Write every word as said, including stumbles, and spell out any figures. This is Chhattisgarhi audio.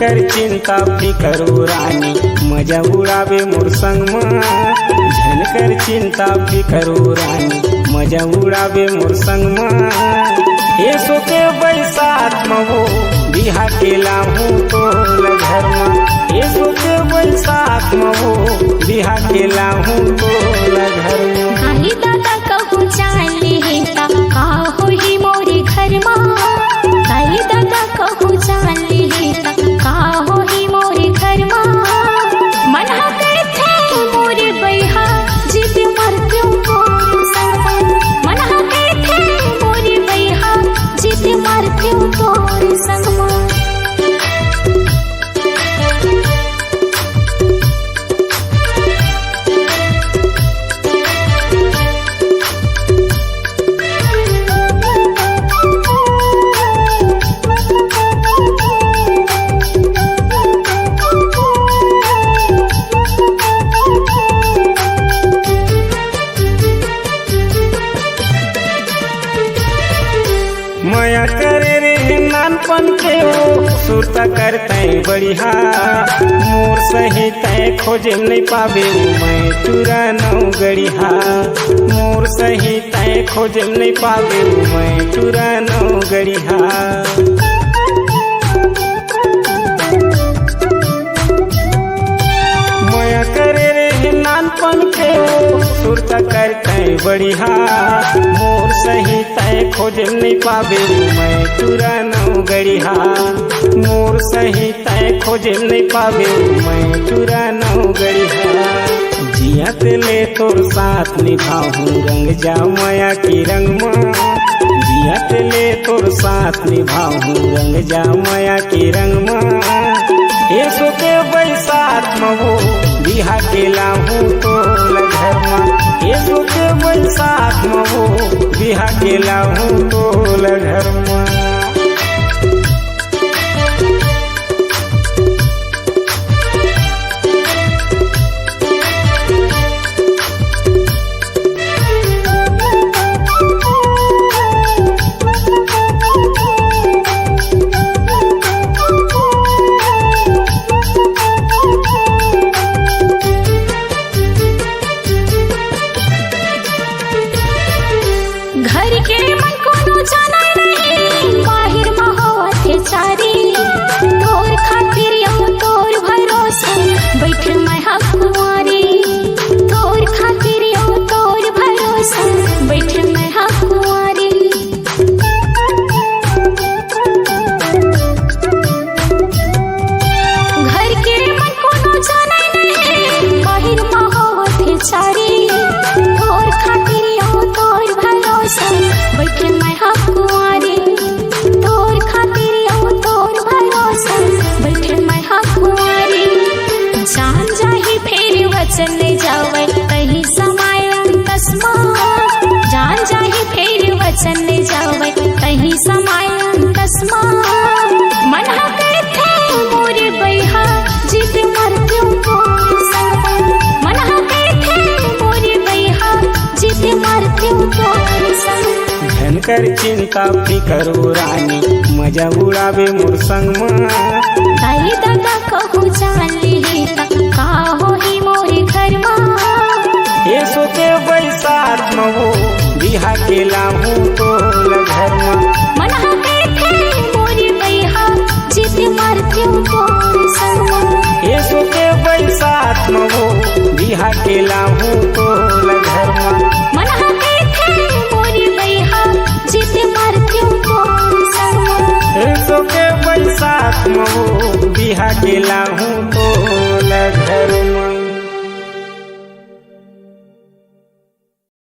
कर चिंता फिकर ओ रानी, मजा उड़ाबे मोर संग मा। झन कर चिंता फिकर ओ रानी, मजा उड़ाबे मोर संग मा। एसो के बैसाख म वो बिहा के लाहूं तोला घर मा। एसो के बैसाख म वो बिहा के लाहूं तोला घर मा। काली दादा कहूँ जान ले हे ता का होही मोरे घर मा। काली दादा कहूँ जान ले हे ता का होही मोरे घर मा। मन ह कहिथे मोरे बइहा, जीत मरतेंव तोर संग मा। मन ह कहिथे मोरे बइहा, जीत मरतेंव तोर संग मा। मया करे रे नानपन के ओ, सुरता करते बढ़िया। मोर सही तय खोजे नहीं पावे, मैं टुरा नौ गड़िहा। मोर सही तय खोजे नहीं पावे, मैं टुरा नौ गड़िहा। मया करे रे नानपन के ओ, सुरता करते बढ़िया। मोर सही तय खोजे नहीं पावे, मैं टुरा नौ गड़िहा। मोर सही तय खोजे नहीं पावे, मैं टुरा नौ गड़िहा। जियत ले तोर साथ निभाहूं रंग जा मया के रंग मा। जियत ले तोर साथ निभाहूं रंग जा मया के रंग मा। एसो के बैसाख म वो बिहा के लाहूं तोला घर मा। एसो के बैसाख म वो बिहा के लाहूं तोला घर मा। घर के मन कोनो जाने नहीं, बाहिर म होवत हे चारी। तोर खातिर अउ तोर भरोसे, बैठ मैं हा कुंवारी। तोर खातिर अउ तोर भरोसे, बैठ मैं हा कुंवारी। घर के मन कोनो जाने नहीं, बाहिर म होवत हे चारी। तोर खातिर अउ तोर भरोसे, बैठ मैं हा कुंवारी। तोर खातिर अउ तोर भरोसे, बैठ मैं हा कुंवारी। जान जाही फेर वचन ले जावय, तही समय अंतस मा। जान जाही फेर वचन ले जावय, तही समय अंतस मा। मन ह कहिथे मोरे बइहा, जीत मरतेंव तोर संग। मन ह कहिथे मोरे बइहा, जीत मरतेंव तोर संग। झन कर चिंता फिकर ओ रानी, मजा उड़ाबे मोर संग मा। दाई ददा कहूँ जान ले हे ता, का होही मोरे घर मा। एसो के बैसाख म वो बिहा के लाहूं तोला घर मा। मन ह कहिथे मोरे बइहा, जीत मरतेंव तोर संग मा। एसो के बैसाख म वो बिहा के लाहूं तोला घर मा।